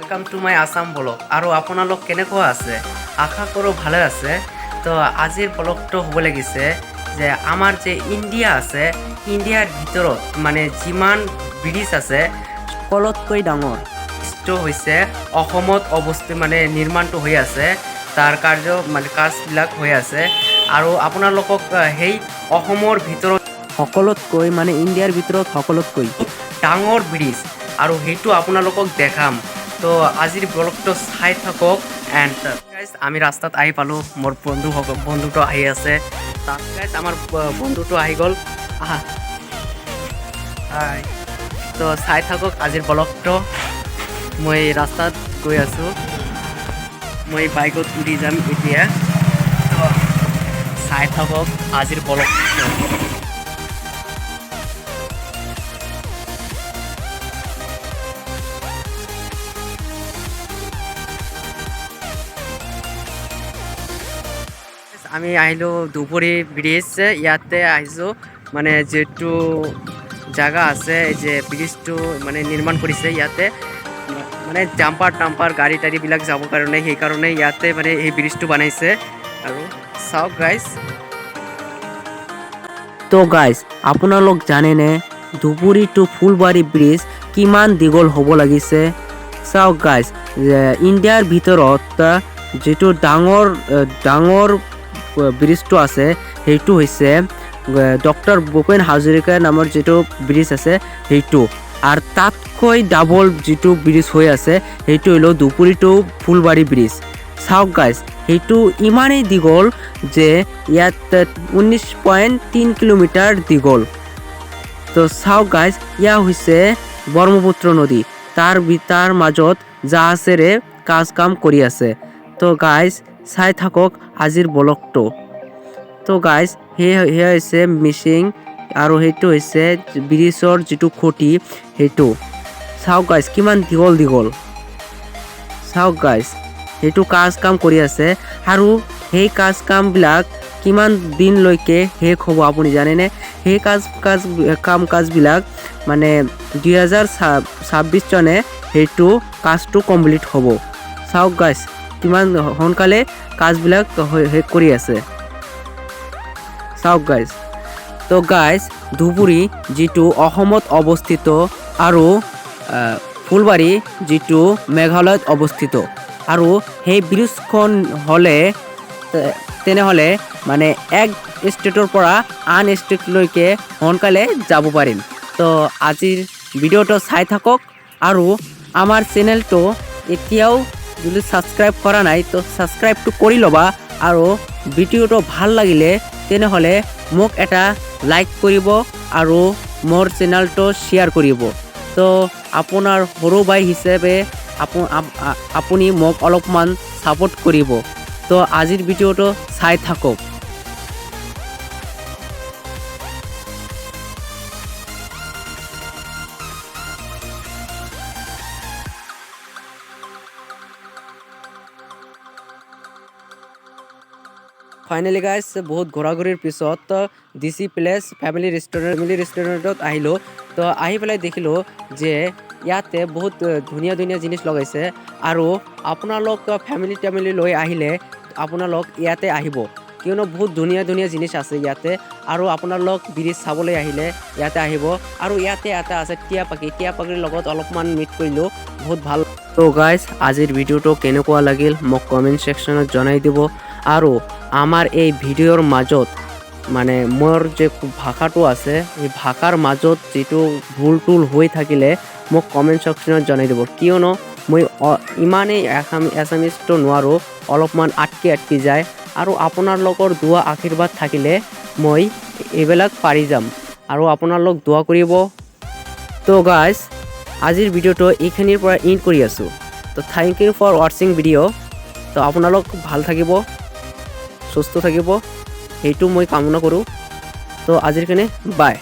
Welcome to my Assam vlog। আৰু আপোনালোক কেনেকুৱা আছে? আশা কৰোঁ ভালে আছে। তো আজিৰ ব্লগটো হ'ব লাগিছে যে আমাৰ যে ইণ্ডিয়া আছে, ইণ্ডিয়াৰ ভিতৰত মানে যিমান ব্ৰিজ আছে, সকলোতকৈ ডাঙৰ ব্ৰিজটো হৈছে অসমত অৱস্থিত, মানে নিৰ্মাণটো হৈ আছে, তাৰ কাৰ্য মানে কাজবিলাক হৈ আছে। আৰু আপোনালোকক সেই অসমৰ ভিতৰত সকলোতকৈ, মানে ইণ্ডিয়াৰ ভিতৰত সকলোতকৈ ডাঙৰ ব্ৰিজ আৰু সেইটো আপোনালোকক দেখাম। তো আজিৰ ব্লগটো চাই থাকক। এণ্ড গাইজ, আমি ৰাস্তাত আহি পালোঁ। মোৰ বন্ধুসকল, বন্ধুটো আহি আছে তাত। গাইজ, আমাৰ বন্ধুটো আহি গ'ল। আহা, হাই। তো চাই থাকক আজিৰ ব্লগটো। মই ৰাস্তাত গৈ আছোঁ, মই বাইকত উঠি যাম এতিয়া। তো চাই থাকক আজিৰ ব্লগটো। আমি আহিলোঁ ধুবুৰী ব্ৰিজ, ইয়াতে আহিছোঁ। মানে যিটো জাগা আছে, এই যে ব্ৰিজটো মানে নিৰ্মাণ কৰিছে ইয়াতে, মানে জাম্পাৰ টাম্পাৰ গাড়ী টাড়ীবিলাক যাবৰ কাৰণে, সেইকাৰণে ইয়াতে মানে এই ব্ৰিজটো বনাইছে। আৰু চাওক গাইজ। তো গাইজ, আপোনালোক জানেনে ধুবুৰী টু ফুলবাৰী ব্ৰিজ কিমান দীঘল হ'ব লাগিছে? চাওক গাইজ, ইণ্ডিয়াৰ ভিতৰত যিটো ডাঙৰ ডাঙৰ ব্ৰিজটো আছে, সেইটো হৈছে ডক্টৰ ভূপেন হাজৰিকা নামৰ যিটো ব্ৰিজ আছে সেইটো। আৰু তাতকৈ ডাবল যিটো ব্ৰিজ হৈ আছে, সেইটো হ'ল ধুবুৰী টু ফুলবাৰী ব্ৰিজ। চাওক গাইজ, সেইটো ইমানেই দীঘল যে ইয়াত 19.3 কিলোমিটাৰ দীঘল। তো চাওক গাইজ, ইয়া হৈছে ব্ৰহ্মপুত্ৰ নদী, তাৰ মাজত জাহাজেৰে কাজ কাম কৰি আছে। তো গাইজ, চাই থাকক আজিৰ ব্লগটো। তো গাইজ, সেয়া হৈছে মিচিং আৰু সেইটো হৈছে ব্ৰিজৰ যিটো খুঁটি সেইটো। চাওক গাইজ, কিমান দীঘল দীঘল। চাওক গাইজ, সেইটো কাজ কাম কৰি আছে। আৰু সেই কাজ কামবিলাক কিমান দিনলৈকে শেষ হ'ব আপুনি জানেনে? সেই কাজ কাজ কাম কাজবিলাক মানে 2026 চনে সেইটো কাজটো কমপ্লিট হ'ব। চাওক গাইজ, কিমান সোনকালে কাজবিলাক শেষ কৰি আছে। চাওক গাইজ। তো গাইজ, ধুবুৰী যিটো অসমত অৱস্থিত আৰু ফুলবাৰী যিটো মেঘালয়ত অৱস্থিত, আৰু সেই ব্ৰিজখন হ'লে তেনেহ'লে মানে এক ষ্টেটৰ পৰা আন ষ্টেটলৈকে সোনকালে যাব পাৰিম। তো আজিৰ ভিডিঅ'টো চাই থাকক আৰু আমাৰ চেনেলটো এতিয়াও যদি ছাবস্ক্ৰাইব কৰা নাই, তো ছাবস্ক্ৰাইবটো কৰি ল'বা। আৰু ভিডিঅ'টো ভাল লাগিলে তেনেহ'লে মোক এটা লাইক কৰিব আৰু মোৰ চেনেলটো শ্বেয়াৰ কৰিব। তো আপোনাৰ সৰু ভাই হিচাপে আপুনি মোক অলপমান ছাপোৰ্ট কৰিব। তো আজিৰ ভিডিঅ'টো চাই থাকক। ফাইনেলি গাইজ, বহুত ঘূৰা ঘূৰিৰ পিছত DC place family restaurant, family ৰেষ্টুৰেণ্টত আহিলোঁ। তো আহি পেলাই দেখিলোঁ যে ইয়াতে বহুত ধুনীয়া ধুনীয়া জিনিস লগাইছে। আৰু আপোনালোক ফেমিলি টেমিলি লৈ আহিলে আপোনালোক ইয়াতে আহিব, কিয়নো বহুত ধুনীয়া ধুনীয়া জিনিস আছে ইয়াতে। আৰু আপোনালোক ব্ৰিজ চাবলৈ আহিলে ইয়াতে আহিব। আৰু ইয়াতে এটা আছে টিয়া পাখি, টিয়া পাখিৰ লগত অলপমান মিট কৰিলোঁ, বহুত ভাল। তো গাইজ, আজিৰ ভিডিঅ'টো কেনেকুৱা লাগিল মোক কমেণ্ট ছেকশ্যনত জনাই দিব। আৰু আমাৰ এই ভিডিঅ'ৰ মাজত মানে মোৰ যে ভাষাটো আছে, এই ভাষাৰ মাজত যিটো ভুল টুল হৈ থাকিলে মোক কমেণ্ট ছেকশ্যনত জনাই দিব, কিয়নো মই ইমানেই এছামিজটো নোৱাৰোঁ, অলপমান আটকি আটকি যায়। আৰু আপোনালোকৰ দোৱা আশীৰ্বাদ থাকিলে মই এইবিলাক পাৰি যাম আৰু আপোনালোক দোৱা কৰিব। তো গাইজ, আজিৰ ভিডিঅ'টো এইখিনিৰ পৰা এণ্ড কৰি আছোঁ। তো thank you for watching video। তো আপোনালোক ভাল থাকিব, সুস্থ থাকিব, সেইটো মই কামনা কৰোঁ। তো আজিৰ কাৰণে বাই।